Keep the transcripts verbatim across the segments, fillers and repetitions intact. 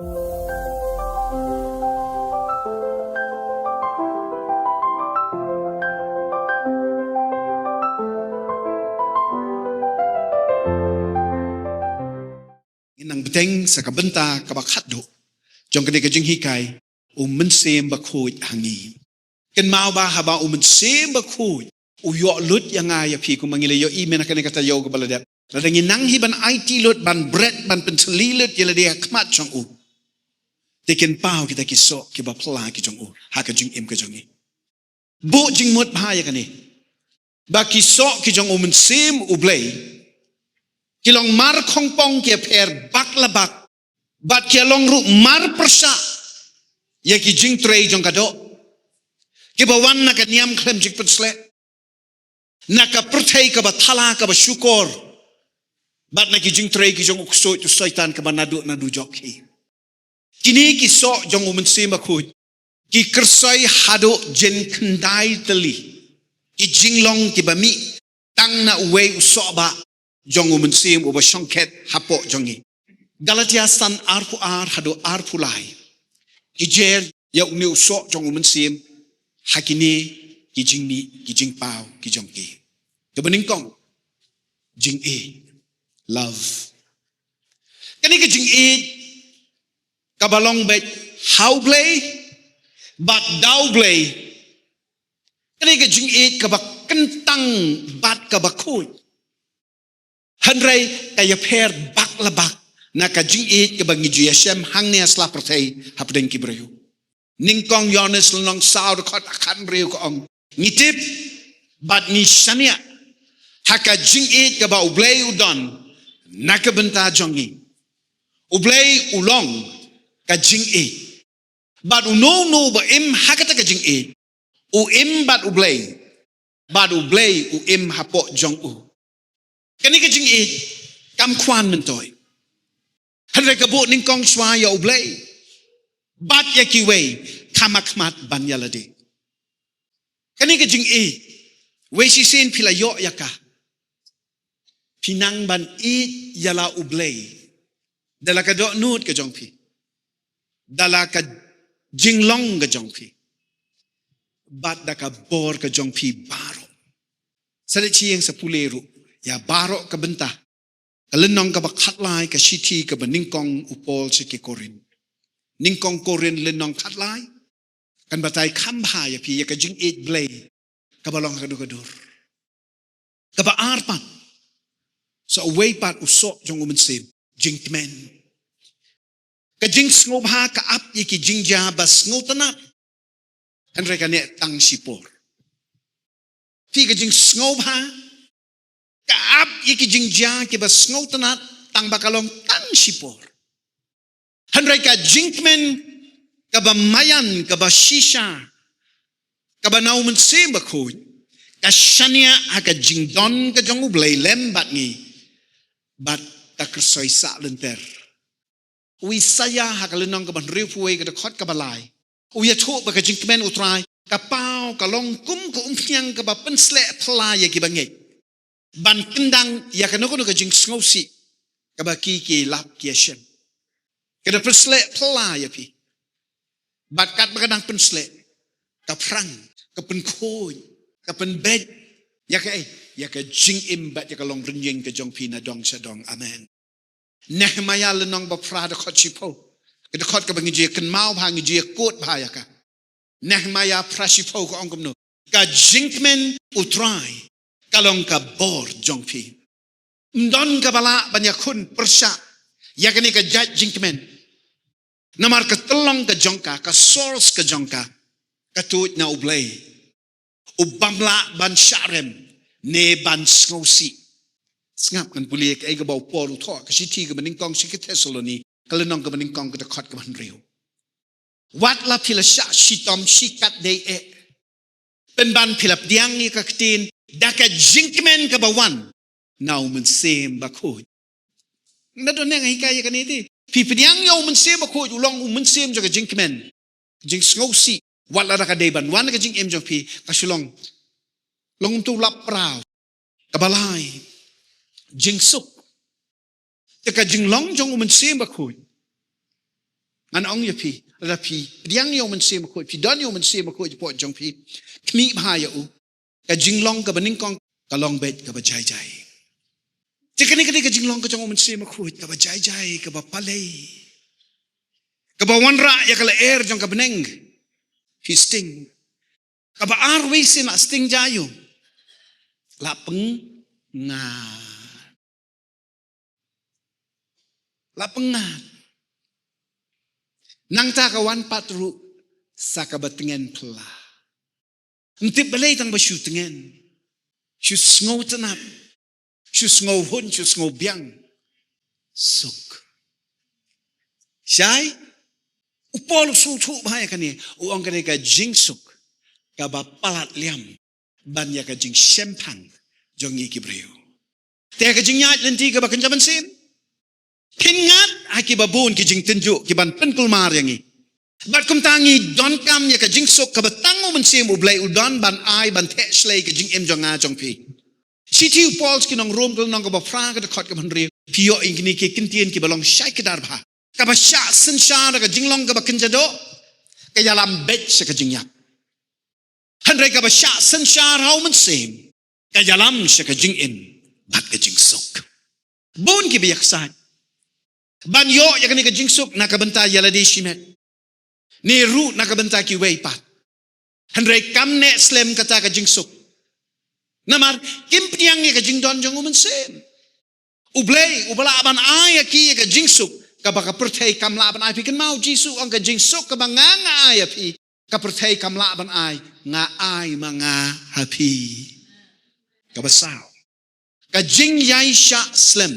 Ngin nang bteng sa ka bynta kaba khatduh jong kane ka jinghikai, U Mynsiem Bakhuid ha ngi. Kynmaw ba haba U Mynsiem Bakhuid u ïoh lut ïa nga ïa phi, kumba ngi la ïohi mynne ha kane ka taïew kaba la dep, lada ngi nang hi ban aiti lut, ban bret, ban pynsylli lut ïa lade ha khmat jong u, te kin paw kita ki soh kiba phylla ki jong u ha ka jingim ka jong ngi. Buh jingmut bha ïa kane, ba ki soh ki jong U Mynsiem U Blei ki long mar khongpong, ki ïapher bak la bak, bad ki ïa long ruh mar pyrshah ïa ki jingtrei jong ka doh kiba wan na ka niam khlem jingpynsleh, na ka pyrthei kaba thala kaba shukor, bad na ki jingtrei ki jong u ksuid u Soitan kaba naduh naduh jok hi. Kine ki soh jong U Mynsiem Bakhuid ki kyrsoi haduh jin khyndai tylli ki jinglong kiba mih tang na uwei u sohbah jong U Mynsiem uba shongkhet hapoh jong ngi. Galatia san, arphew ar haduh arphew lai. Ki jer ïa une u soh jong U Mynsiem ha kine ki jingmih, ki jingpaw ki jong ki. Kaba nyngkong, jingïeit, love. Kane ka jingïeit kaba long beit ha U Blei bad da U Blei. Kane ka jingïeit kaba kyntang bad kaba khuid. Hynrei ka ïapher bak la bak na ka jingïeit kaba ngi ju ïashem hangne ha sla pyrthei hapdeng ki briew. Nyngkong Ïoannis lynnong saw dkhot khathynriew ka ong, ngi tip bad ngi shaniah ha ka jingïeit kaba U Blei u don na ka bynta jong ngi. U Blei u long ka jingïeit. Bad uno uno ba im ha kata ka jingïeit, u im bad U Blei, bad U Blei u im hapoh jong u. Kane ka jingïeit kam khwan myntoi. Hynrei ka buh nyngkong shuwa ïa U Blei bad ïa kiwei, kham ha khmat ban ïa lade. Kane ka jingïeit, wei shisien phi la ïoh ïa ka, phi nang ban ïeit ïa la U Blei da la ka dohnud ka jong phi, da la ka jinglong ka jong phi, bad da ka bor ka jong phi baroh. Sa leit sha ïing sa pule ruh ïa baroh ka bynta. Ka lynnong kaba khatlai, ka shithi kaba nyngkong u Paul sha ki Korinth. Nyngkong Korinth lynnong khatlai kan batai kham bha ïa phi ïa ka jingïeit Blei kaba long ha ka dur ka dur. Kaba ar pat, sa uwei pat u soh jong U Mynsiem, jingkmen. Ka jingsngewbha ka ap ïa ki jingjia ba sngewtynnat, hynrei ka neh tang shipor. Phi, ka jingsngewbha ka ap ïa ki jingjia kiba sngewtynnat, tang ba ka long tang shipor. Hynrei ka jingkmen kaba maïan, kaba shisha, kaba na U Mynsiem Bakhuid, ka shaniah ha ka jingdon ka jong U Blei lem bad ngi, bad ka kyrsoi sah lynter. U Isaïah ha ka lynnong kaba hynriewphew wei, ka dkhot kaba lai, u ïathuh ba ka jingkmen U Trai ka paw, ka long kum ka umphniang kaba pynsleh phylla ïa kiba ngeit, ban kyndang ïa kano kano ka jingsngewsih kaba ki, ki lap ki ïashem. Ka da pynsleh phylla ïa phi. Bad katba ka dang pynsleh, ka phrang, ka pynkhuid, ka pynbeit ïa ka, eh, ïa ka jingim bad ïa ka long rynïeng ka jong phi na dong sha dong. Amen. Nehemiah lynnong ba phra, dkhot shiphew, ka dkhot kaba ngi ju ïa kynmaw bha, ngi ju ïa quote bha ïa ka. Nehemiah phra shiphew ka ong kumno: Ka jingkmen U Trai ka long ka bor jong phi. Ym don kaba lah ban ïakhun pyrshah ïa kane ka jait jingkmen. Namar ka tyllong ka jong ka, ka source ka jong ka, ka tuid na U Blei, u bym lah ban shah rem ne ban sngewsih. Sngap, ngan pule kaei kaba u Paul u thoh, ka shithi kaba nyngkong sha ki Thessaloni, ka lynnong kaba nyngkong, ka dkhot kaba hynriew. Wat la phi la shah shitom shikatdei eh, pynban phi la pdiang ïa ka ktien da ka jingkmen kaba wan na U Mynsiem Bakhuid. Nga don ne nga hikai ïa kane te. Phi pdiang ïa U Mynsiem Bakhuid, u long U Mynsiem jong ka jingkmen, jingsngewsih, wat la da ka dei ban wan ka jingim jong phi, ka shu long, long kumtu lap praw. Kaba lai, jingsuk. Te ka jinglong jong U Mynsiem Bakhuid Ngan ong ïa phi, lada phi pdiang ïa u Mynsiem Bakhuid, phi don ïa u Mynsiem Bakhuid hapoh jong phi, khmih bha ïa u. Ka jinglong kaba nyngkong ka long beit kaba jai jai. Te kane ka dei ka jinglong ka jong u Mynsiem Bakhuid kaba jai jai, kaba palei, kaba wanrah ïa ka lyer jong ka bneng. Phi sting. Kaba ar, wei sien la sting jai ïa u. La pyngngat. La pyngngat. Nangta ka wan pat ruh sa kaba tngen phylla. Ym tip balei tang ba shu tngen, shu sngewtynnat, shu sngewhun, shu sngewbiang. Suk. Shai, u Paul u sngewthuh bha ïa kane, u ong kane ka jingsuk kaba palat liam ban ïa ka jingshemphang jong ngi ki briew. Te ka jingïaid lynti kaba kynja mynsiem, pynïaid ha kiba bun ki jingtynjuh ki ban pynkulmar ïa ngi. Bad kumta ngi donkam ïa ka jingsuk kaba tang u Mynsiem U Blei u don ban ai ban theh shlei ka jingim jong nga jong phi. Shithi u Paul sha ki nong Rom ka lynnong kaba phra ka dkhot kaba hynriew, phi ïoh ïa kine ki kyntien kiba long shai kdar bha. Kaba shah synshar da ka jinglong kaba kynja doh ka ïalam beit sha ka jingïap. Hynrei kaba shah synshar ha u Mynsiem ka ïalam sha ka jingim bad ka jingsuk. Bun kiba ïaksaid ban ïoh ïa kane ka jingsuk na ka bynta ïa lade shimet, ne ruh na ka bynta kiwei pat. Hynrei kam neh slem kata ka jingsuk. Namar kim pdiang ïa ka jingdon jong u Mynsiem. U Blei uba lah ban ai ïa ki ïa ka jingsuk kaba ka pyrthei kam lah ban ai. Phi kynmaw, Jisu ong ka jingsuk kaba nga nga ai ïa phi, ka pyrthei kam lah ban ai, nga ai ma nga ha phi. Kaba saw, ka jingïaishah slem.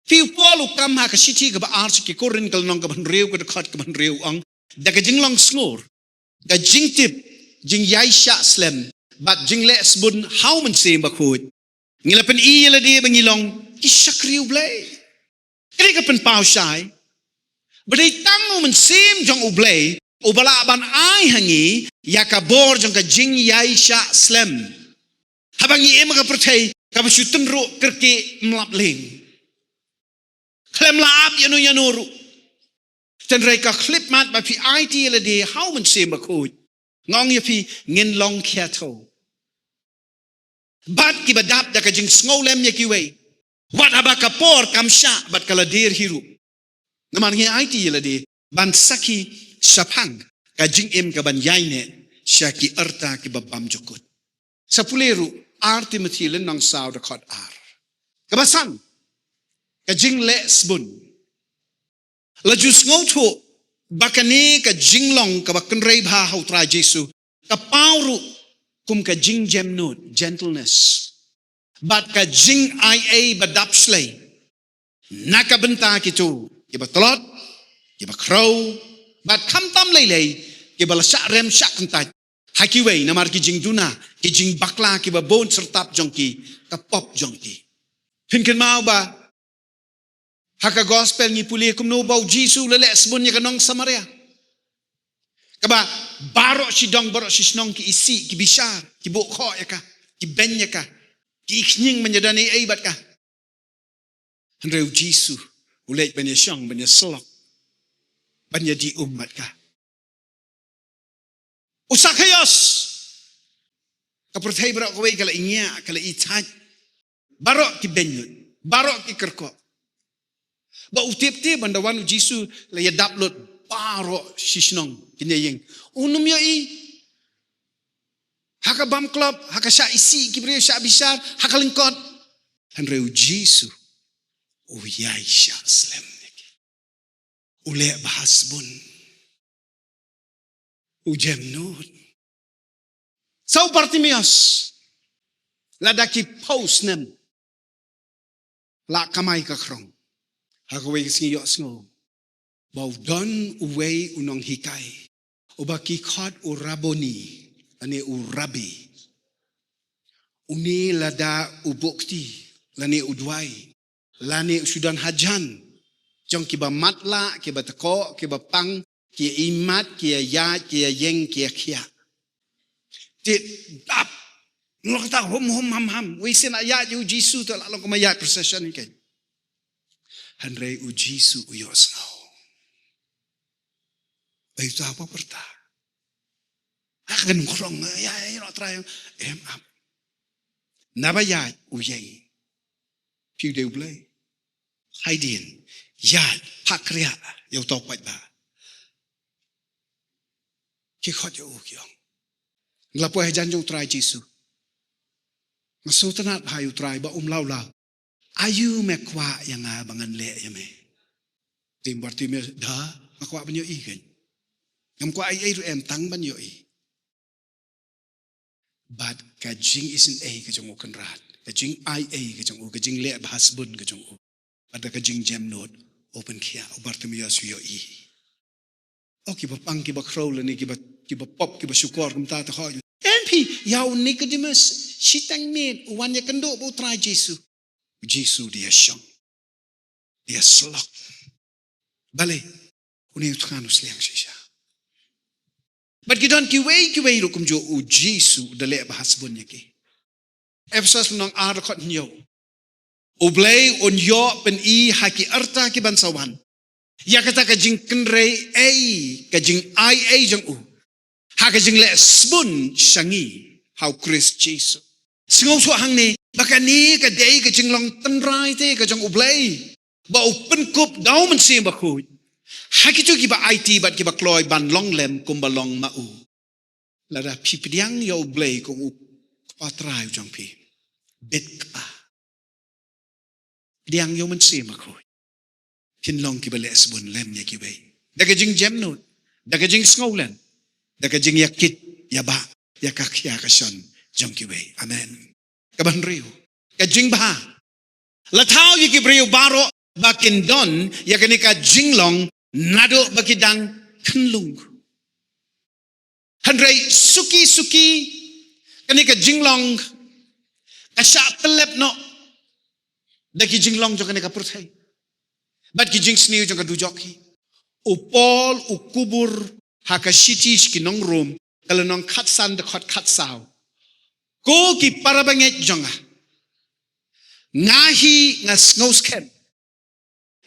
Phi, u Paul u kam ha ka shithi kaba ar sha ki Korinth ka lynnong kaba hynriew ka dkhot kaba hynriew u ong, da ka jinglong sngur, ka jingtip, jingïaishah slem bad jingleh sbun ha u Mynsiem Bakhuid, ngi la pyni ïa lade ba ngi long ki shakri U Blei. Ka dei ka pynpaw shai ba dei tang u Mynsiem jong U Blei uba lah ban ai ha ngi ïa ka bor jong ka jingïaishah slem. Haba ngi im ha ka pyrthei kaba shu tynruh kyrkieh, ym lap leng, khlem lah ap ïano ïano ruh. Hynrei ka khyllipmat ba phi aiti ïa lade ha u Mynsiem Bakhuid, nga ong ïa phi, ngin long khia thew bad kiba dap da ka jingsngewlem ïa kiwei, wat haba ka por kam shah bad ka la dier hi ruh. Namar ngi aiti ïa lade ban sakhi shaphang ka jingim ka ban ïaineh sha ki rta kiba bymjukut. Sa pule ruh Ar Timothi lynnong saw dkhot ar. Kaba san, ka jingleh sbun. La ju sngewthuh ba kane ka jinglong kaba kynrei bha ha u Trai Jisu ka paw ruh kum ka jingjemnud, gentleness, bad ka jingaiei ba dap shlei na ka bynta kito kiba tlot, kiba khrew, bad khamtam lei lei kiba la shah rem shah kyntait ha kiwei namar ki jingduna, ki jingbakla kiba bun syrtap jong ki, ka pop jong ki. Phin kynmaw ba ha ka gospel ngi pule kumno ba u Jisu u la leh sbun ïa ka nong Samaria, kaba baroh shi dong, baroh shi shnong ki isih, ki bishar, ki buh khoh ïa ka, ki beiñ ïa ka, ki khñiang ban ïadon ei ei bad ka. Hynrei u Jisu u leit ban ïashong, ban ïasyllok, ban ïadih um bad ka. U Sakhaios, ka pyrthei baroh kawei ka la ingiah, ka la ithait. Baroh ki beiñ lut, baroh ki kyrkoh. Ba u tip te ban da wan u Jisu la ïadap lut baroh shi shnong, kin ïaïeng. Um ïohi. Ha ka bam klop, ha ka shah isih ki briew, shah bishar ha ka lyngkot. Hynrei u Jisu u ïaishah slem ïa ki. U leh bha sbun. U jemnud. Sa u Bartimeus, lada ki phew snem la kamai ka khrong, ha kawei ka sngi ïohsngew ba u don uwei u nonghikai uba ki khot u Raboni, lane u Rabbi. Une lada u buh kti, lane u duwai, lane u shu don hajan jong kiba matlah, kiba tkoh, kiba pang, ki ïa imat, ki ïa ïaid, ki ïa ïeng, ki ïa khiah. Te dap, ngi long kata hum hum ham ham. Wei sien la ïaid ïa u Jisu te la long kumba ïaid procession hi kein. Hynrei u Jisu u ïohsngew. Ba ïa uta u pyrta. Ha ka nongkhrong, ïa, ïa, ïa, Trai, em ap. Naba ïa, u ïa. Phi u dei U Blei. Haidien, ïa, phah kriah, ïa uta u paidbah. Ki khot ïa u ki ong. Nga la poi hajan jong U Trai Jisu. Nga sngewtynnat bha ïa U Trai ba um law law. Aïu me kwah ïa nga ba ngan leh ïa me? Te u Bartimeus, da, nga kwah ban ïohi kein. Ngam kwah ei ei ruh em, tang ban ïohi. Bad ka jingisynei ka jong u Kynrad, ka jingai ei ka jong u, ka jingleh bha sbun ka jong u, bad da ka jingjemnud u pynkhiah, u Bartimeus u ïohi. O kiba pang, kiba khrew lane kiba, kiba pop, kiba shukor, kumta te hoi. Em phi, ïa u Nicodemus, shiteng miet, u wan ïakynduh bad U Trai Jisu. U Jisu u da ïashong, da ïasyllok. Balei? Une u thngan u sliang shisha. Bad ki don kiwei kiwei ruh kumjuh, u Jisu u da leh bha sbun ïa ki. Ephesos lynnong ar dkhot hynñiew. U Blei un ïoh pyni ha ki rta kiban sa wan ïa kata ka jingkynrei ei, ka jingai ei jong u, ha ka jingleh sbun sha ngi ha u Khrist Jisu. Sngewthuh hangne ba kane ka dei ka jinglong tynrai te ka jong U Blei, ba u pynkup da U Mynsiem Bakhuid ha kito kiba aiti bad kiba kloi ban long lem kumba long ma u. Lada phi pdiang ïa U Blei kum u Kpa Trai u jong phi, bit kpa, pdiang ïa U Mynsiem Bakhuid, phin long kiba leh sbun lem ïa kiwei, da ka jingjemnud, da ka jingsngewlem, da ka jingïakit ïabah ïa ka khia ka shon jong kiwei. Amen. Kaba hynriew, ka jingbha. La thaw ïa ki briew baroh ba kin don ïa kane ka jinglong naduh ba ki dang khunlung. Hynrei suki suki kane ka jinglong ka shah tyllep noh da ki jinglong jong kane ka pyrthei bad ki jingsniew jong ka dujok hi. U Paul u kubur ha ka shithi sha ki nong Rom, ka lynnong khatsan dkhot khatsaw. Ko ki para bangeit jong nga, nga hi nga sngewskhem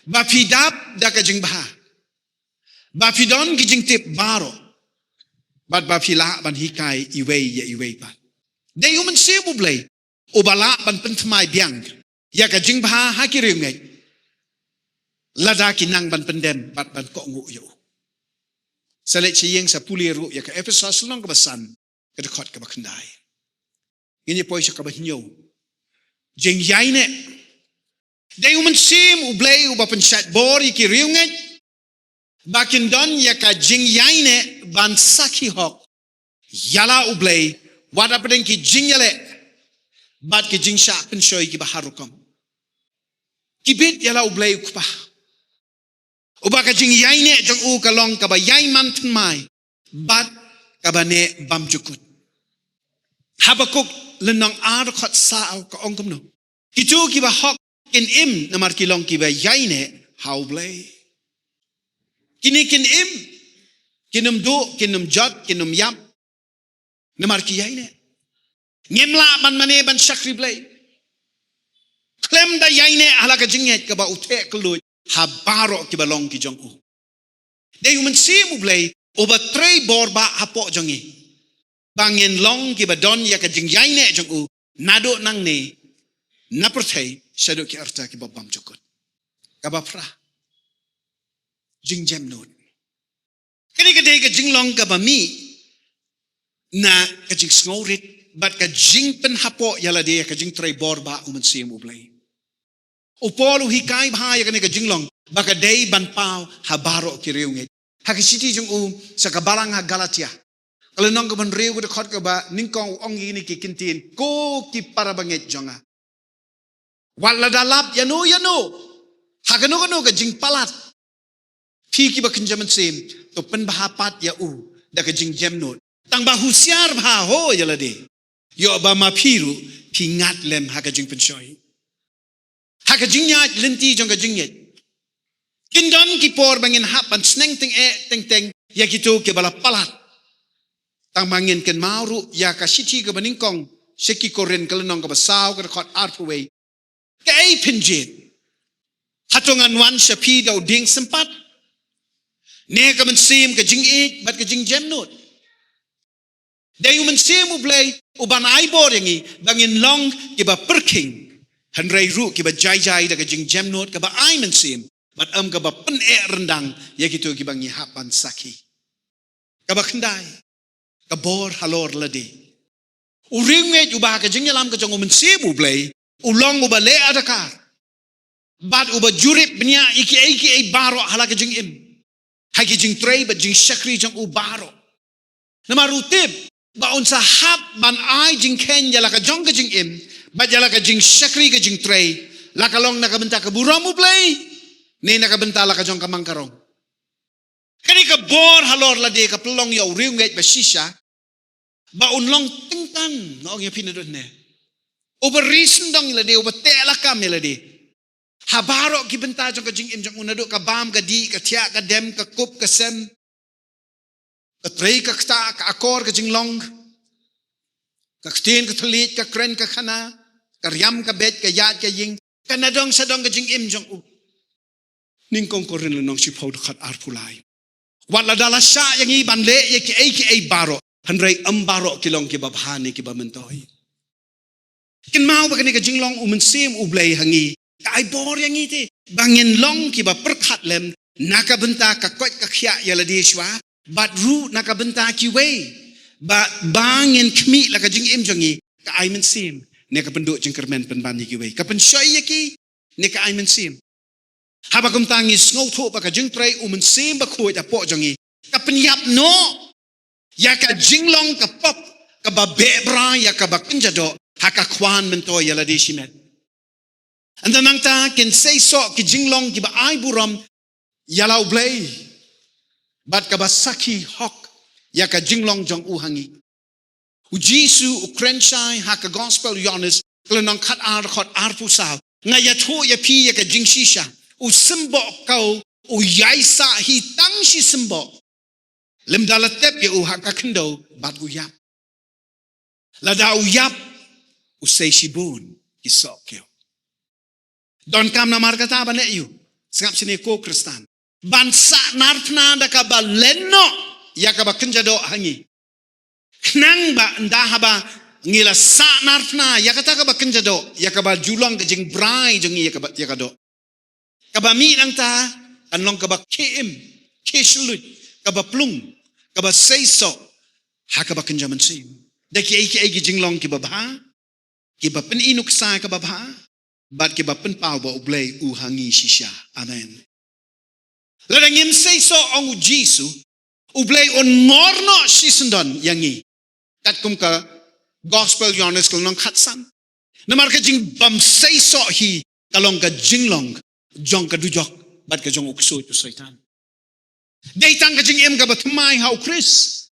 ba phi dap da ka jingbha, ba phi don ki jingtip baroh, bad ba phi lah ban hikai iwei ïa iwei pat. Dei U Mynsiem U Blei uba lah ban pynthymmai biang ïa ka jingbha ha ki riewngeit, lada ki nang ban pyndem bad ban kohnguh ïa u. Sa leit sha ïing sa pule ruh ïa ka Ephesos lynnong kaba san, ka dkhot kaba khyndai. Ngin ïa poi sha kaba hynñiew. Jingïaineh. Dei U Mynsiem U Blei uba pynshait bor ïa ki riewngeit ba kin don ïa ka jingïaineh ban sakhi hok ïa la U Blei, wat hapdeng ki jingïaleh bad ki jingshah pynshoi kiba har rukom. Ki bit ïa la U Blei U Kpa, uba ka jingïaineh jong u ka long kaba ïai man thymmai bad kaba neh bymjukut. Habakuk lynnong ar dkhot saw ka ong kumno: Kito kiba hok kin im namar ki long kiba ïaineh ha U Blei. Kine kin im, kin ym duh, kin ym jot, kin ym ïap, namar ki ïaineh. Ngim lah ban mane ban shakri Blei khlem da ïaineh ha la ka jingngeit kaba u theh kylluid ha baroh kiba long ki jong u. Dei U Mynsiem U Blei uba trei bor bah hapoh jong ngi ba ngin long kiba don ïa ka jingïaineh jong u naduh nangne na pyrthei shaduh ki rta kiba bymjukut. Kaba phra, jingjemnud. Kane ka dei ka jinglong kaba mih na ka jingsngewrit bad ka jingpynhapoh ïa lade ïa ka jingtrei bor bah U Mynsiem U Blei. U Paul u hikai bha ïa kane ka jinglong ba ka dei ban paw ha baroh ki riewngeit. Ha ka shithi jong u sha ka balang ha Galatia, ka lynnong kaba hynriew, ka dkhot kaba nyngkong, u ong ïa kine ki kyntien: Ko ki para bangeit jong nga, wat lada lap ïano ïano ha kano kano ka jingpalat, phi kiba kynja mynsiem, to pynbha pat ïa u da ka jingjemnud. Tang ba husiar bha ho ïa lade, ïoh ba ma phi ruh phi ngat lem ha ka jingpynshoi, ha ka jingïaid lynti jong ka jingngeit. Kin don ki por ba ngin hap ban sneng tyngeh teng teng ïa kito kiba la palat. Tang ba ngin kynmaw ruh ïa ka shithi kaba nyngkong sha ki Korinth, ka lynnong kaba saw, ka dkhot arphew wei: Kaei phin jied? Hato ngan wan sha phi da u dieng sympat? Ne ka mynsiem ka jingïeit bad ka jingjemnud. Dei u Mynsiem U Blei uban ai bor ïa ngi ba ngin long kiba pyrkhing, hynrei ruh kiba jai jai da ka jingjemnud kaba ai mynsiem bad ym kaba pyneh ryndang ïa kito kiba ngi hap ban sakhi. Kaba khyndai, ka bor halor lade. U riewngeit uba ha ka jingïalam ka jong u Mynsiem U Blei u long uba leh adakar bad uba jurip bniah ïa kiei kiei baroh ha la ka jingim, ha ki jingtrei bad jingshakri jong u baroh. Namar u tip ba un sa hap ban ai jingkheiñ ïa la ka jong ka jingim bad ïa la ka jingshakri ka jingtrei, la ka long na ka bynta ka burom U Blei ne na ka bynta la ka jong ka mang ka rong. Kane ka bor halor lade ka pynlong ïa u riewngeit ba shisha ba un long tyngkan, nga ong ïa phi naduh ne, uba ri syndong ïa lade, uba teh lakam ïa lade ha baroh ki bynta jong ka jingim jong u, naduh ka bam ka dih, ka thiah ka dem, ka kup ka sem, ka trei ka ktah, ka akor ka jinglong, ka ktien ka thylliej, ka kren ka khana, ka riam ka beit, ka ïaid ka ïing, ka nadong shadong ka jingim jong u. Nyngkong Korinth lynnong shiphew dkhot arphew lai. Wat lada la shah ïa ngi ban leh ïa kiei kiei baroh, hynrei ym baroh ki long kiba bha ne kiba myntoi. Kynmaw ba kane ka jinglong u Mynsiem U Blei ha ngi ka ai bor ïa ngi te ba ngin long kiba pyrkhat lem na ka bynta ka koit ka khiah ïa lade shuwa bad ruh na ka bynta kiwei, ba ba ngin khmih la ka jingim jong ngi, ka ai mynsiem ne ka pynduh jingkyrmen pynban ïa kiwei, ka pynshoi ïa ki ne ka ai mynsiem. Haba kumta ngi sngewthuh ba ka jingtrei u Mynsiem Bakhuid hapoh jong ngi ka pynïap noh ïa ka jinglong ka pop kaba beh bra ïa kaba kynja doh ha ka khwan myntoi ïa lade shimet. Ynda nangta kin seisoh ki jinglong kiba ai burom ïa la U Blei bad kaba sakhi hok ïa ka jinglong jong u ha ngi. U Jisu u kren shai ha ka Gospel Ïohannes ka lynnong khatar dkhot arphew saw. Nga ïathuh ïa phi ïa ka jingshisha, u symboh kew u ïaisah hi tang shi symboh. Lymda la tep ïa u ha ka khyndew bad u ïap. Lada u ïap u sei shibun ki soh kew. Donkam namar kata ban leh ïa u, sngap shane ko Khristan, ban sahnarphna da kaba len noh ïa kaba kynja doh ha ngi. Khnang ba ynda haba ngi la sahnarphna ïa kata kaba kynja doh, ïa kaba ju long ka jingbrai jong ngi ïa kaba, ïa ka doh, kaba mih nangta kan long kaba khie im, khie shluit, kaba plung, kaba seisoh ha kaba kynja mynsiem. Da kiei kiei ki jinglong kiba bha, kiba pyni nuksa kaba bha bad kiba pynpaw ba U Blei u ha ngi shisha. Amen. Lada ngim seisoh, ong u Jisu, U Blei un ngor noh shisyndon ïa ngi. Katkum ka Gospel Ïohannes ka lynnong khatsan. Namar ka jingbym seisoh hi ka long ka jinglong jong ka dujok bad ka jong u ksuid u Soitan. Dei tang ka jingim kaba thymmai ha u Khrist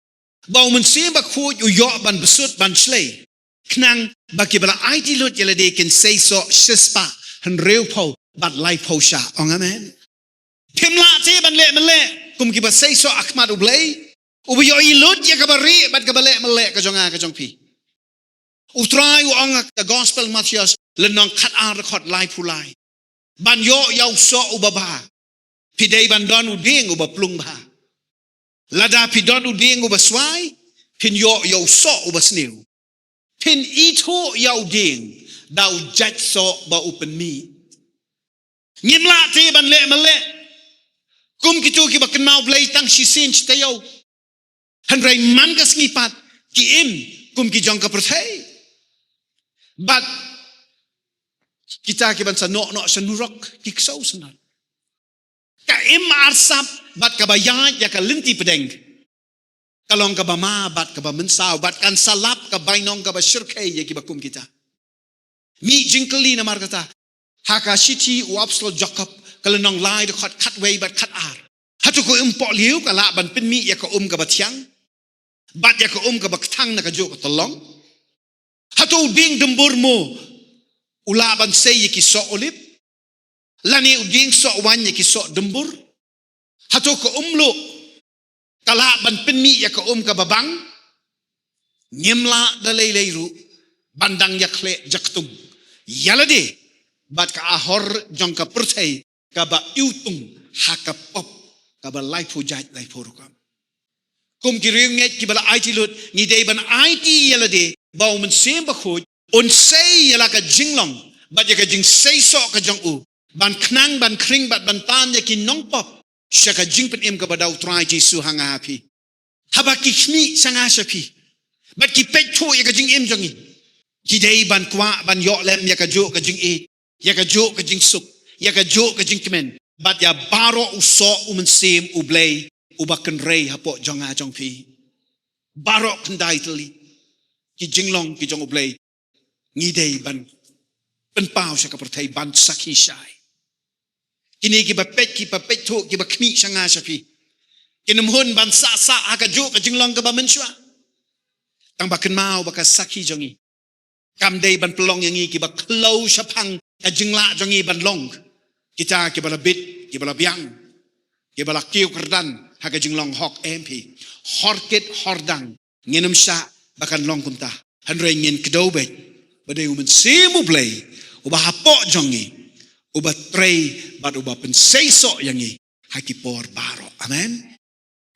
ba u Mynsiem Bakhuid u ïoh ban bsut ban shlei, khnang ba kiba la aiti lut ïa lade kin seisoh shispah hynriewphew bad laiphew shah. Ong amen. Phim lah te ban leh mynleh kum kiba seisoh ha khmat U Blei, uba ïohi lut ïa kaba rieh bad kaba leh mynleh ka jong nga ka jong phi. U Trai u ong ha ka Gospel Mathaios lynnong khatar dkhot laiphew lai, ban ïoh ïa u soh uba bha, phi dei ban don u dieng uba plung bha. Lada phi don u dieng uba swai, phin ïoh ïa u soh uba sniew. Phin ithuh ïa u dieng da u jait soh ba u pynmih. Ngim lah te ban leh mynleh kum kito kiba kynmaw Blei tang shisien shi taïew, hynrei man ka sngi pat ki im kum ki jong ka pyrthei. Bad kita kiban sa noh noh sha nurok ki ksew syndon. Ka im arsap bad kaba ïaid ïa ka lynti pdeng ka long kaba ma bad kaba mynsaw bad kan sa lap ka bainong kaba shyrkhei ïa kiba kum kita. Mih jingkylli namar kata ha ka shithi u Apostol Jakob ka lynnong lai dkhot khatwei bad khatar. Hato ka um pohliew ka lah ban pynmih ïa ka um kaba thiang bad ïa ka um kaba kthang na kajuh ka tyllong? Hato u dieng dymbur mo u lah ban sei ïa ki soh olib, lane u dieng soh waiñ ïa ki soh dymbur? Hato ka um luh ka lah ban pynmih ïa ka um kaba bang? Ngim lah da lei lei ruh ban dang ïakhleh jaktung ïa lade bad ka ahor jong ka pyrthei kaba iwtung ha ka pop kaba laiphew jait laiphew rukom. Kum ki riewngeit kiba la aiti lut, ngi dei ban aiti ïa lade ba u Mynsiem Bakhuid un sei ïa la ka jinglong bad ïa ka jingseisoh ka jong u, ban khnang, ban khring bad ban tan ïa ki nongpop sha ka jingpynim kaba da u Trai Jisu ha nga ha phi. Haba ki khmih sha nga sha phi bad ki peit thuh ïa ka jingim jong ngi, ki dei ban kwah ban ïoh lem ïa kajuh ka jingïeit, ïa kajuh ka jingsuk, ïa kajuh ka jingkmen, bad ïa baroh u soh u Mynsiem U Blei uba kynrei hapoh jong nga jong phi. Baroh khyndai tylli ki jinglong ki jong U Blei ngi dei ban pynpaw sha ka pyrthei, ban sakhi shai. Kine kiba peit, kiba peit thuh, kiba khmih sha nga sha phi, kin ym hun ban sah sah ha kajuh ka jinglong kaba mynshuwa. Tang ba kynmaw ba ka sakhi jong ngi kam dei ban pynlong ïa ngi kiba khlaw shaphang ka jinglah jong ngi ban long kita kiba la bit, kiba la biang, kiba la kiew kyrdan ha ka jinglong hok, em phi. Horkit hordang ngin ym shah ba kan long kumta. Hynrei ngin kdew beit ba dei u Mynsiem U Blei uba hapoh jong ngi, uba trei bad uba pynseisoh ïa ngi ha ki por baroh. Amen.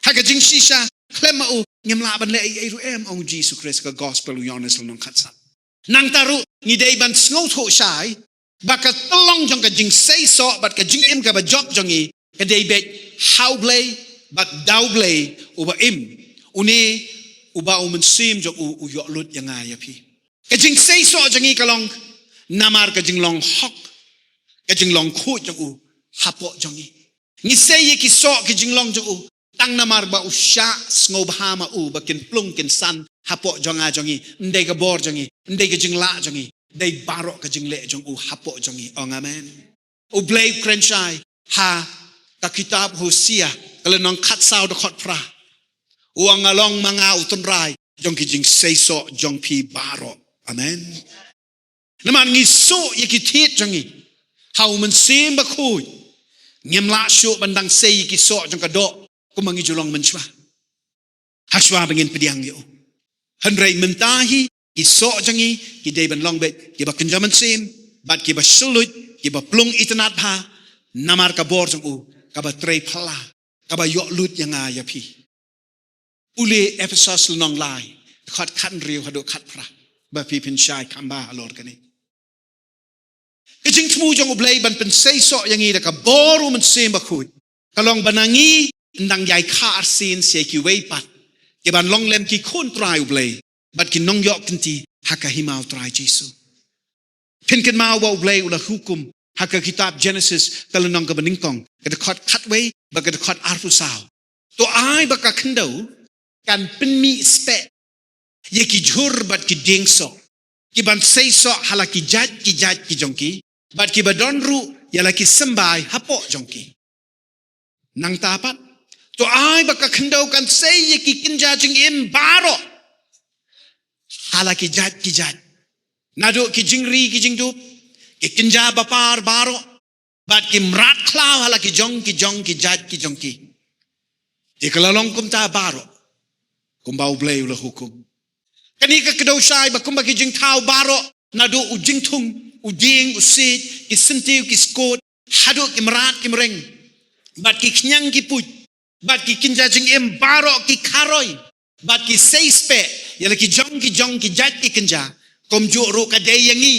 Ha ka jingshisha khlem ma u ngim lah ban leh ei ei ruh, em, ong Jisu Khrist ha ka Gospel u Ïoannis lynnong khatsaw. Nangta ruh ngi dei ban sngewthuh shai ba ka tyllong jong ka jingseisoh bad ka jingim kaba jop jong ngi ka dei beit ha U Blei bad da U Blei uba im, une uba u Mynsiem jong u u ïoh lut ïa nga ïa phi. Ka jingseisoh jong ngi ka long namar ka jinglong hok, ka jinglong khuid jong u hapoh jong ngi. Ngi sei ïa ki soh ki jinglong jong u tang namar ba u shah sngewbha ma u ba kin plung kin san hapoh jong nga jong ngi. Ym dei ka bor jong ngi, ym dei ka jinglah jong ngi, dei baroh ka jingleh jong u hapoh jong ngi. Ong amen. U Blei u kren shai ha ka kitab Hosea ka lynnong khatsaw, dkhot phra. U ong, nga long ma nga u tynrai jong ki jingseisoh jong phi baroh. Amen. Namar ngi suh ïa ki thied jong ngi ha u Mynsiem Bakhuid, ngim lah shuh ban dang sei ïa ki soh jong ka doh kumba ngi ju long mynshuwa hashwa ba ngin pdiang ïa u. Hynrei mynta hi ki soh jong ngi ki dei ban long beit kiba kynja mynsiem bad kiba shylluid, kiba plung itynnad bha namar ka bor jong u kaba trei phylla, kaba ïoh lut ïa nga ïa phi. Pule Ephesos lynnong lai, dkhot khathynriew haduh khatphra, ba phi phin shai kham bha halor kane. Ka jingthmu jong U Blei ban pynseisoh ïa ngi da ka bor u Mynsiem Bakhuid ka long ba na ngi yn dang ïai kha arsien sha kiwei pat, ki ban long lem ki khun trai U Blei bad ki nongïoh kynti ha ka hima u Trai Jisu. Phin kynmaw ba U Blei u la hukum ha ka kitab Genesis ka lynnong kaba nyngkong, ka dkhot khatwei bad ka dkhot arphew saw. To ai ba ka khyndew kan pynmih speh ïa ki jhur bad ki dieng soh, ki ban seisoh ha la ki jait ki jait ki jong ki, bad kiba don ruh ïa la ki symbai hapoh jong ki. Nangta pat, to ai ba ka khyndew kan sei ïa ki kynja jingim baroh ha la ki jait ki jait, naduh ki jingri ki jingdup, ki kynja bapar baroh, bad ki mrad khlaw ha la ki jong ki jong ki jait ki jong ki. Te ka la long kumta baroh kumba U Blei u la hukum. Kane ka kdew shai ba kumba ki jingthaw baroh, naduh u jingthung, u dieng, u siej, ki syntiew, ki skut, haduh ki mrad ki mreng, bad ki khñiang ki puit, bad ki kynja jingim baroh ki kharoi, bad ki sei speh ïa la ki jong ki jong ki jait ki kynja. Kumjuh ruh ka dei ïa ngi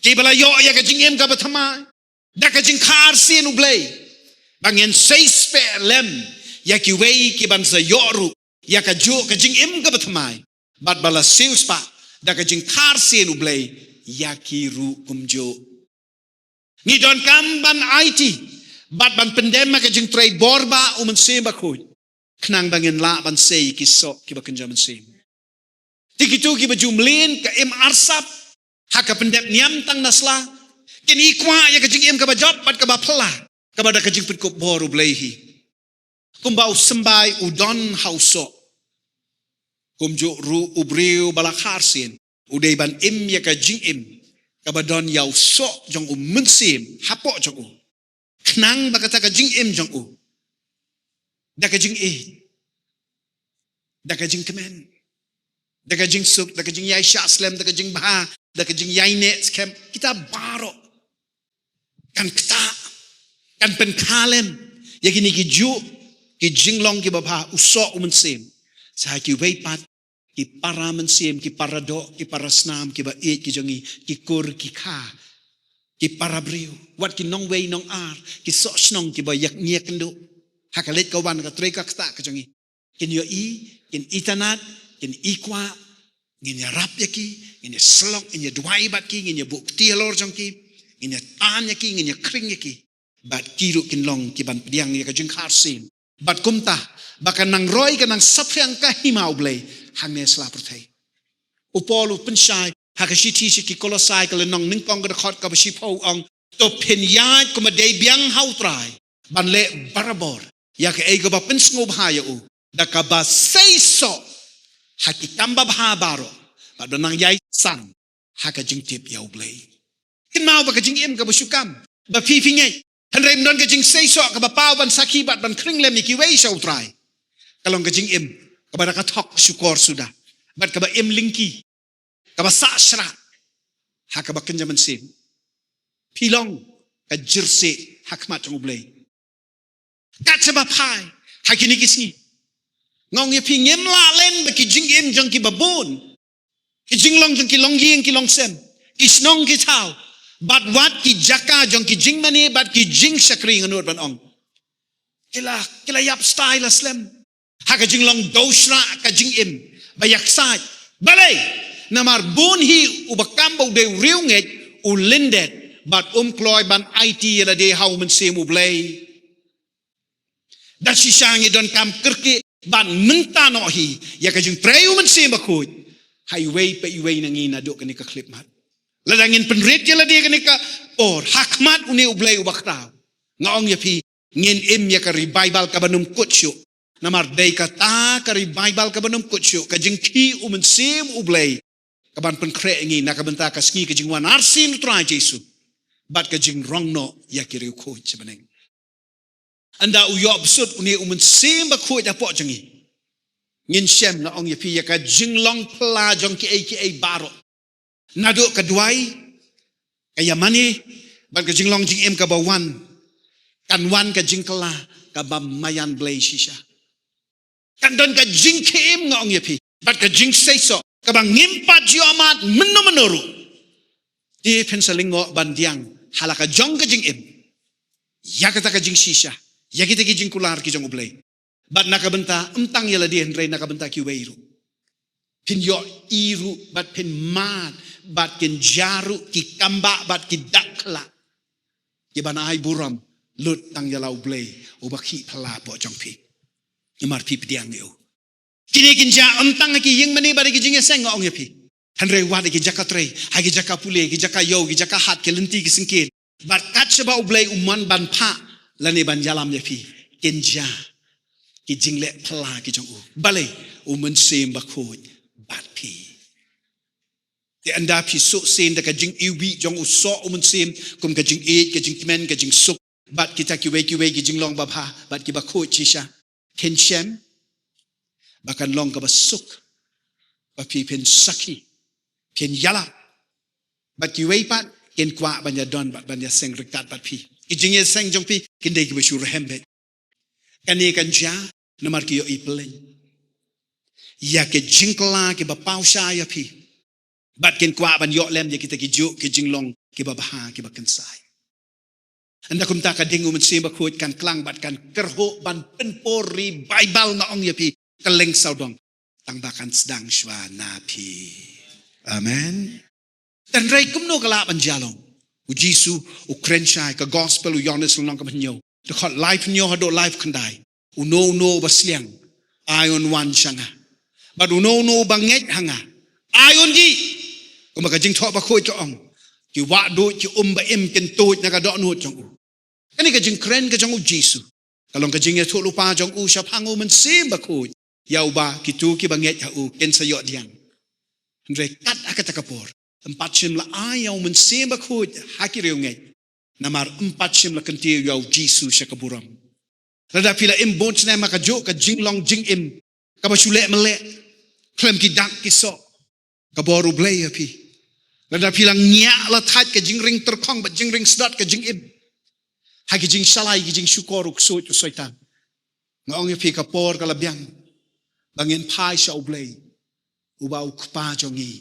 kiba la ïoh ïa ka jingim kaba thymmai da ka jingkha arsien U Blei, ba ngin sei speh lem ïa kiwei ki ban sa ïoh ruh ïa kajuh ka jingim kaba thymmai, bad ba la siewspah da ka jingkha arsien U Blei ïa ki ruh kumjuh. Ngi donkam ban aiti bad ban pyndem ha ka jingtrei bor ba u Mynsiem Bakhuid, khnang ba ngin lah ban sei ki soh kiba kynja mynsiem. Te kito kiba ju mlien ka im arsap ha ka pyndep niam tang na sla, kin ïa kwah ïa ka jingim kaba jop bad kaba phylla, kaba da ka jingpynkup bor U Blei hi. Kumba u symbai u don ha u soh, kumjuh ruh u briew ba la kha arsien u dei ban im ïa ka jingim kaba don ïa u soh jong u Mynsiem hapoh jong u, khnang ba kata ka jingim jong u, da ka jingïeit, da ka jingkmen, da ka jingsuk, da ka jingïaishah slem, da ka jingbha, da ka jingïaineh skhem, kita baroh kan ktah, kan pynkha lem Ïa kine ki juk, ki jinglong kiba bha, u soh u mynsiem. Sa ha kiwei pat, ki para mynsiem, ki para doh, ki para snam, kiba ïeit ki jong ngi, ki kur, ki kha, ki para briew, wat ki nongwei nongar, ki soh shnong kiba ïa ngi ïakynduh ha ka leit ka wan, ka trei ka ktah ka jong ngi. Kin ïohi, kin itynnad, kin ikwah, ngin ïarap ïa ki, ngin ïasyllok, ngin ïaduwai bad ki, ngin ïabuh kti halor jong ki, ngin ïatan ïa ki, ngin ïakhring ïa ki. Bad ki ruh kin long ki ban pdiang ïa ka jingkhar sien. Bad kumta, ba kan nang roi, kan nang saphriang ka hima U Blei hangne sla pyrthei. U Paul u pynshai ha ka shithi sha ki Kolosai, ka lynnong nyngkong, ka dkhot kaba shiphew, u ong: To phin ïaid kumba dei biang ha U Trai, ban leh barabor ïa kaei kaba pynsngewbha ïa u, da kaba seisoh ha ki kam babha baroh, bad ban nang ïai san ha ka jingtip ïa U Blei. Kynmaw ba ka jingim kaba shu kam, ba phi phi ngeit, hynrei ym don ka jingseisoh kaba paw ban sakhi bad ban khring lem ïa kiwei sha U Trai, ka long ka jingim kaba da ka thok shukor suda, bad kaba im lyngkhi, kaba sah shrah ha kaba kynja mynsiem. Phi long ka jyrsieh ha khmat jong U Blei. Kat shaba phai ha kine ki sngi, nga ong ïa phi, ngim lah len ba ki jingim jong kiba bun, ki jinglong jong ki longïing ki longsem, ki shnong ki thaw, bad wat ki jaka jong ki jingmane bad ki jingshakri, nga nud ban ong, ki la, ki la ïap stai la slem ha ka jinglong dewshrah ka jingim ba ïaksaid. Balei? Namar bun hi uba kam ba u dei u riewngeit, u lyndet, bad um kloi ban aiti ïa lade ha u Mynsiem U Blei. Da shisha ngi donkam kyrkieh bad mynta noh hi ïa ka jingtrei u Mynsiem Bakhuid ha iwei pa iwei na ngi naduh kane ka khyllipmat. Lada ngin pynrit ïa lade kane ka por ha khmat une U Blei uba khraw, nga ong ïa phi, ngin im ïa ka revival kaban ym kut shuh. Namar dei kata ka revival kaban ym kut shuh, ka jingkhih u Mynsiem U Blei, kaban pynkhreh ïa ngi na ka bynta ka sngi ka jingwan arsien U Trai Jisu, bad ka jingrong noh ïa ki riewkhuid sha bneng. Ynda u ïoh bsut une u Mynsiem Bakhuid hapoh jong ngi, ngin shem, nga ong ïa phi, ïa ka jinglong phylla jong kiei kiei baroh. Naduh ka duwai, ka ïamane, bad ka jinglong jingim kaba wan, kan wan ka jingkylla kaba maïan Blei shisha. Kan don ka jingkhie im, nga ong ïa phi, bad ka jingseisoh kaba ngim pat ju ïohmad mynno mynno ruh. Te phin sa lyngngoh ban pdiang ha la ka jong ka jingim ïa kata ka jingshisha, ïa kita ki jingkular ki jong U Blei. Bad na ka bynta ym tang ïa lade hynrei na ka bynta kiwei ruh, phin ïohi ruh bad phin mad, bad kin jia ruh ki kambah bad ki dak khlad, kiban ai burom lut tang ïa la U Blei uba khih phylla hapoh jong phi. Namar phi pdiang ïa u. Kine kin jia ym tang ha ki ïing mane bad ha ki jingïaseng, nga ong ïa phi, hynrei wat ha ki jaka trei, ha ki jaka pule, ki jaka ïew, ki jaka hat, ki lynti ki syngkien. Bad kat shaba U Blei u mon ban phah lane ban ïalam ïa phi, kin jia ki jingleh phylla ki jong u. Balei? U Mynsiem Bakhuid bad phi. Te ynda phi suk sien da ka jingiwbih jong u soh u Mynsiem, kum ka jingïeit, ka jingkmen, ka jingsuk, bad kita kiwei kiwei ki jinglong babha bad kiba khuid shisha, phin shem ba kan long kaba suk ba phi phin sakhi, phin ïalap, bad kiwei pat kin kwah ban ïadon bad ban ïaseng ryngkat bad phi. Ki jingïaseng jong phi kin dei kiba shu rhem beit. Kane kan jia namar ki ïohi pyllein ïa ki jingkylla kiba paw shai ïa phi, bad kin kwah ban ïoh lem ïa kita ki juk ki jinglong kiba bha kiba kynsai. Ynda kumta ka ding u Mynsiem Bakhuid kan klang bad kan kyrhuh ban pynpur revival, nga ong ïa phi, kylleng sawdong, tang ba kan sdang shuwa na phi. Amen. Hynrei kumno ka lah ban jia long? U Jisu u kren shai, ka Gospel u Ïoannis lynnong kaba hynñiew, dkhot laiphew hynñiew haduh laiphew khyndai: Uno uno uba sliang, ai un wan sha nga. Bad uno uno uba ngeit ha nga, ai un dih. Kumba ka Jingthoh Bakhuid ka ong, ki wahduid, ki um ba im kin tuid na ka dohnud jong u. Kane ka jingkren ka jong u Jisu ka long ka jingïathuhlypa jong u shaphang u Mynsiem Bakhuid, ïa uba kito kiba ngeit ha u kin sa ïoh pdiang. Hynrei kat ha kata ka por, ym pat shym la ai ïa u Mynsiem Bakhuid ha ki riewngeit, namar ym pat shym la kyntiew ïa u Jisu sha ka burom. Lada phi la im bun snem ha kajuh ka jinglong jingim kaba shu leh mylleh khlem ki dak ki soh, ka bor U Blei ïa phi. Lada phi la ngiah la thait ka jingring tyrkhong bad jingring sdot ka jingim, Ha ki jingshai, ki jingshukor u ksuid u Soitan. Nga ong ïa phi ka por ka la biang ba ngin phai sha U Blei, uba u Kpa jong ngi.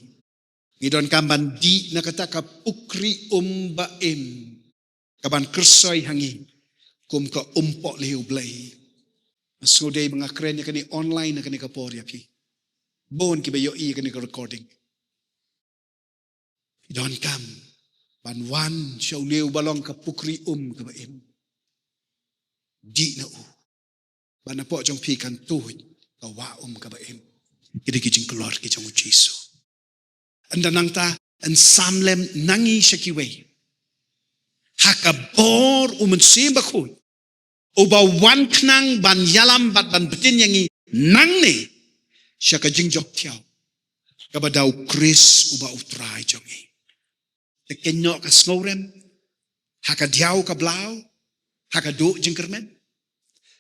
Ngi donkam ban dih na kata ka pukri um ba im, ka ban kyrsoi ha ngi kum ka um pohliew Blei. Nga sngewdei ba nga kren ïa kane online ha kane ka por ïa phi. Bun kiba ïohi ïa kane ka recording. Phi donkam ban wan sha une uba long ka pukri um kaba im. Dih na u. Ba na poh jong phi kan tuid ka wah um kaba im. Ki dei ki jingkloi ki jong u Jisu. Ynda nangta yn sam lem na ngi sha kiwei ha ka bor u Mynsiem Bakhuid, uba wan khnang ban ïalam bad ban btin ïa ngi nangne sha ka jingjop thiaw kaba da u Khrist uba u Trai jong ngi. Te kynnoh ka sngewrem ha ka diaw ka blaw, ha ka duh jingkyrmen.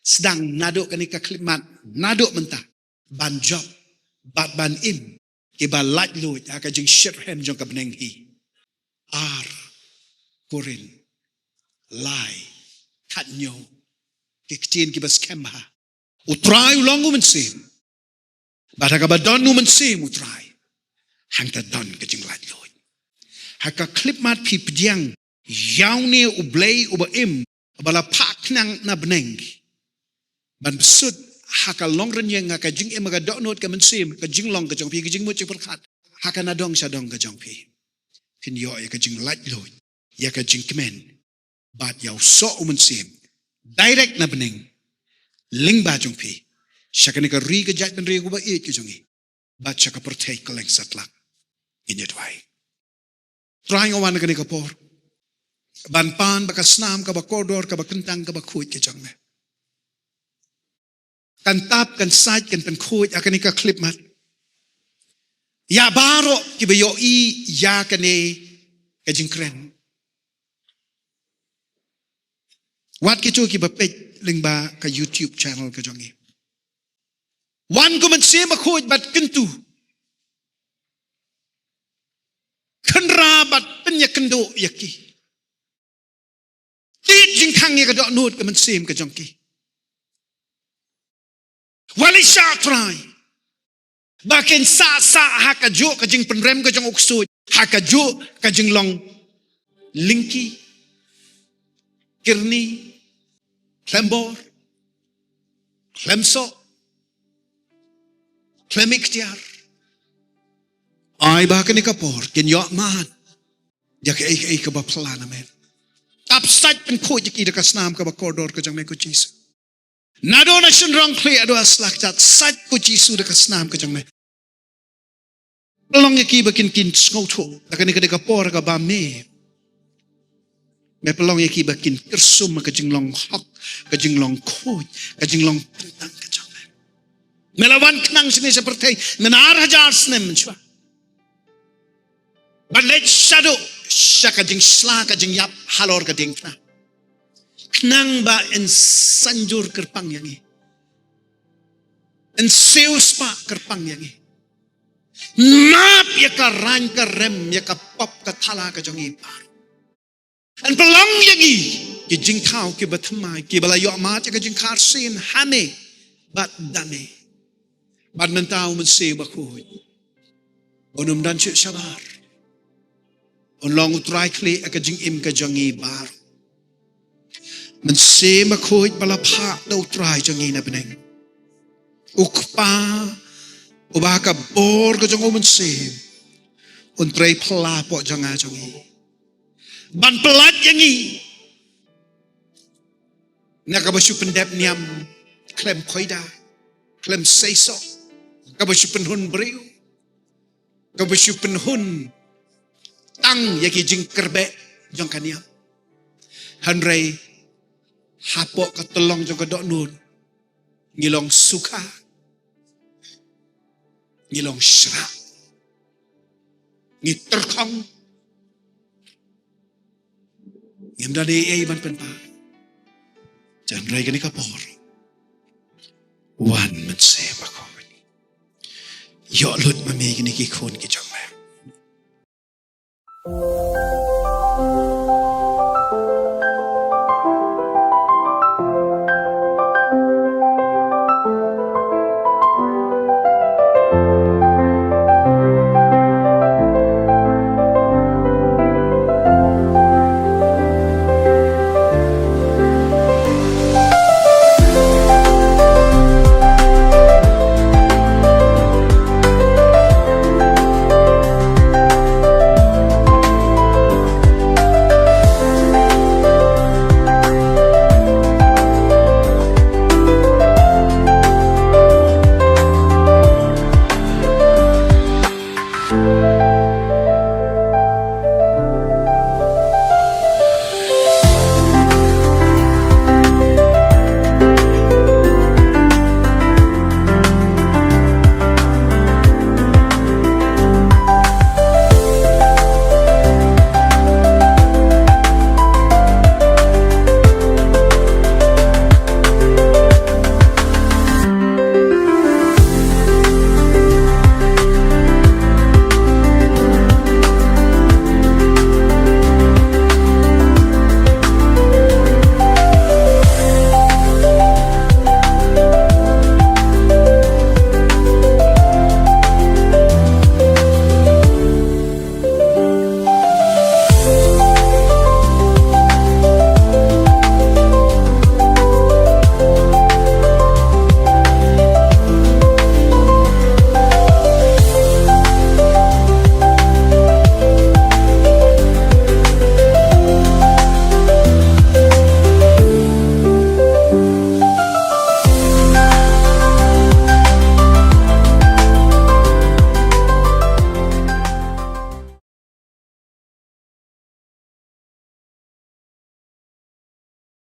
Sdang naduh kane ka khyllipmat, naduh mynta, ban jop bad ban im kiba laitluid ha ka jingshit rhem jong ka bneng hi. Ar Korinth lai, khathynñiew, ki ktien kiba skhem bha. U Trai u long u Mynsiem. Bad ha kaba don u Mynsiem u Trai, hangta don ka jinglaitluid. Ha ka khyllipmat phi pdiang ïa une u Blei uba im, uba la phah khnang na bneng ban bsut ha ka longrynïeng, ha ka jingim, ha ka dohnud ka mynsiem, ka jinglong ka jong phi, ka jingmut jingpyrkhat, ha ka nadong shadong ka jong phi. Phin ïoh ïa ka jinglaitluid, ïa ka jingkmen, bad ïa u soh u Mynsiem direct na bneng lyngba jong phi sha kane ka ri ka jaitbynriew kaba ïeit ka jong ngi, bad sha ka pyrthei kylleng satlak. Ngin ïa duwai. Trai, nga wan ha kane ka por ban pan bad ka snam kaba kordor, kaba kyntang, kaba khuid ka jong me. Kan tap, kan sait, kan pynkhuid ha kane ka khyllipmat ïa baroh kiba ïohi ïa kane ka jingkren. Wat kito kiba peit lyngba ka YouTube channel ka jong ngi. Wan ko Mynsiem Bakhuid bad kyntu, khynra bad pynïakynduh ïa ki. Tied jingkhang ïa ka dohnud ka mynsiem ka jong ki. Wat leit shah, Trai, ba kin sah sah ha kajuh ka jingpynrem ka jong u ksuid, ha kajuh ka jinglong lyngkhi, kyrni, khlem bor, khlem soh, khlem iktiar. Ai ba kane ka por kin ïoh mad ïa kaei kaei kaba phylla na me. Tap, sait, pynkhuid ïa ki da ka snam kaba kordor ka jong me, ko Jisu. Naduh na shynrong khlieh haduh ha sla kjat, sait, ko Jisu, da ka snam ka jong me. Pynlong ïa ki ba kin, kin sngewthuh da kane ka dei ka por kaba me, me pynlong ïa ki ba kin kyrsum ka jinglong hok, ka jinglong khuid, ka jinglong kyntang ka jong me. Me la wan khnang shane sha pyrthei mynta ar hajar snem mynshuwa, ban leit shaduh sha ka jingshla ka jingïap halor ka diengphna, khnang ba yn saiñdur kyrpang ïa ngi, yn siewspah kyrpang ïa ngi, map ïa ka rain ka rem, ïa ka pop ka thala ka jong ngi baroh. Yn pynlong ïa ngi ki jingthaw kiba thymmai, kiba la ïoh mad ïa ka jingkhar sien ha me bad da me. Bad mynta, u Mynsiem Bakhuid un ym don shuh shabar, un long u trai khlieh ïa ka jingim ka jong ngi baroh. Mynsiem Bakhuid ba la phah da u Trai jong ngi na bneng, u Kpa, uba ha ka bor ka jong u Mynsiem un trei phylla hapoh jong nga jong ngi, ban pyllait ïa ngi na kaba shu pyndep niam khlem khoida, khlem seisoh, kaba shu pynhun briew, kaba shu pynhun tang ïa ki jingkyrbeh jong ka niam. Hynrei hapoh ka tyllong jong ka dohnud, ngi long sukha, ngi long shrah, ngi tyrkhong, ngim don ei ei ban pynpaw. Hynrei kane ka por, wan, Mynsiem Bakhuid, ïoh lut ma me kine ki khun ki jong me.